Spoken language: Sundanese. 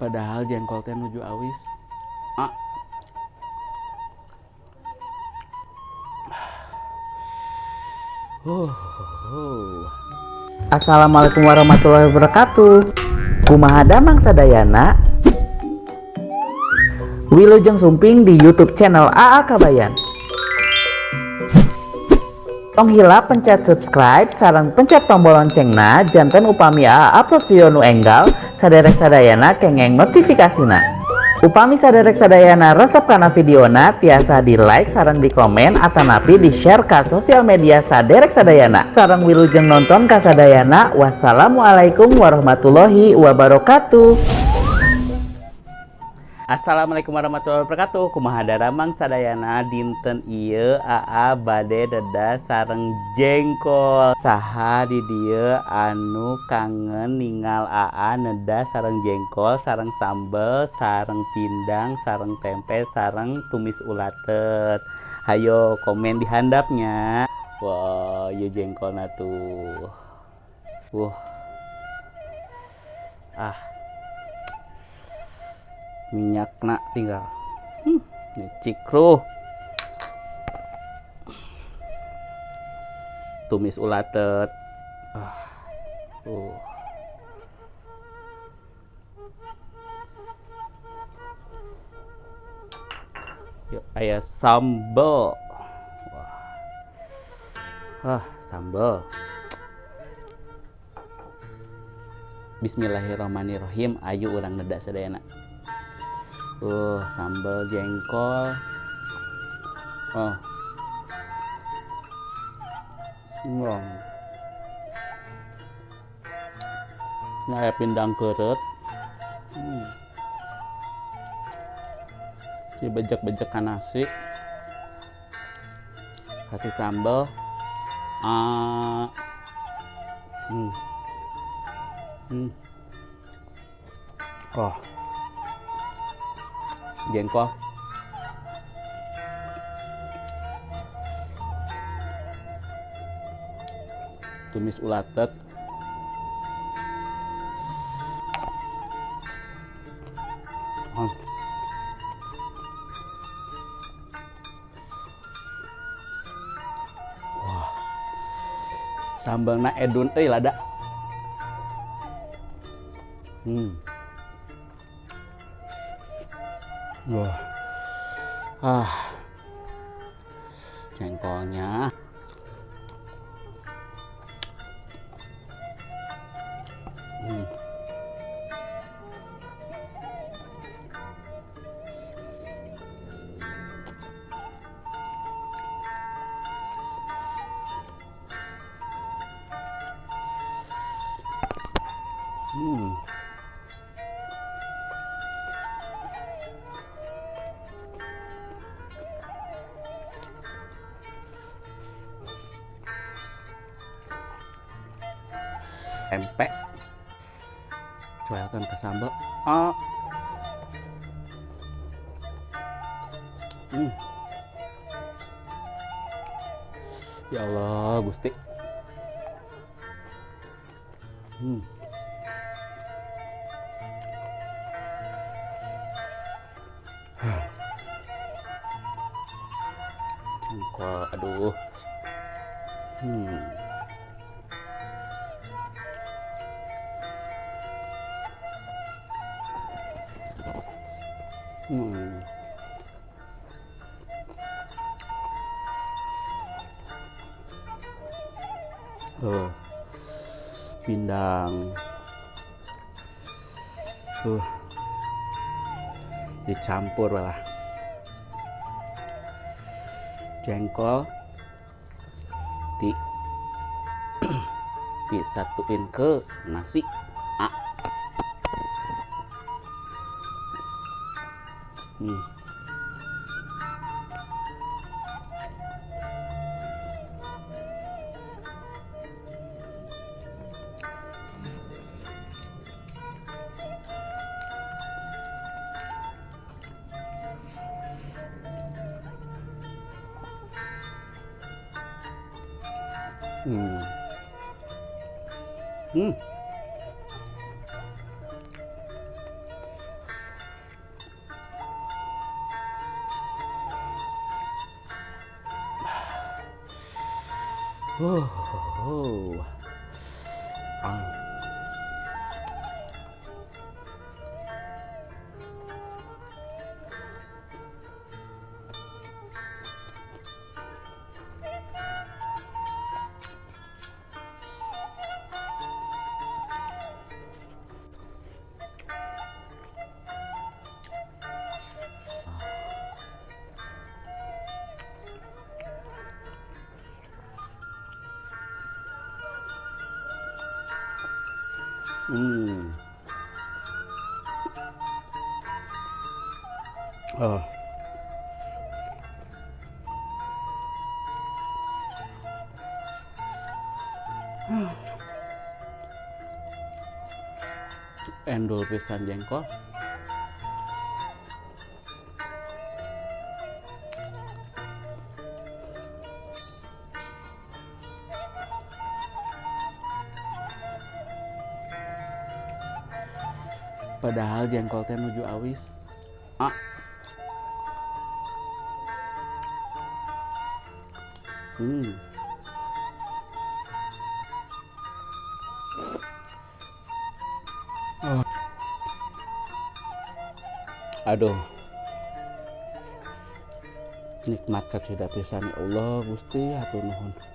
Padahal jengkol teh nuju awis. Ah. Assalamualaikum warahmatullahi wabarakatuh. Kumaha damang sadayana? Wilujeng sumping di YouTube channel AA Kabayan. Tong hilap pencet subscribe sareng pencet tombol loncengna janten upami AA upload video nu enggal saderek sadayana kengeng notifikasina. Upami saderek sadayana resep kana videona tiasa di like sareng di komen atanapi di share ka sosial media saderek sadayana. Sareng wilujeng nonton ka sadayana. Wassalamualaikum warahmatullahi wabarakatuh. Assalamualaikum warahmatullahi wabarakatuh. Kumaha daramang sadayana dinten ieu AA bade deda sareng jengkol. Saha di dieu anu kangen ningal AA neda sareng jengkol, sareng sambel, sareng pindang, sareng tempe, sareng tumis ulatet. Hayo komen di handapnya. Wah, ieu jengkolna tuh. Ah. Minyakna tinggal cikruh, tumis ulatet. Yuk, aya sambel. Wah, sambel. Bismillahirrahmanirrahim. Ayo urang neda sadayana. Sambal jengkol. Oh. Wow. Nah, aya pindang keureut. Dibejek-bejek ka nasi. Kasih sambal. Oh. Jengkol. Tumis ulatet. Wah. Sambalna edun euy lada. Wah. Jengkolnya. Tempe cuelkan ke sambal. Ya Allah Gusti. Jengkol, aduh. Tuh, pindang. Tuh, dicampur lah. Jengkol disatuin ke nasi. Huh. Ah. Oh. Endul pisan jengkol. Padahal jengkol teh nuju awis. Ah. Oh. Aduh. Nikmat kacida pisan ya Allah Gusti hatur nuhun.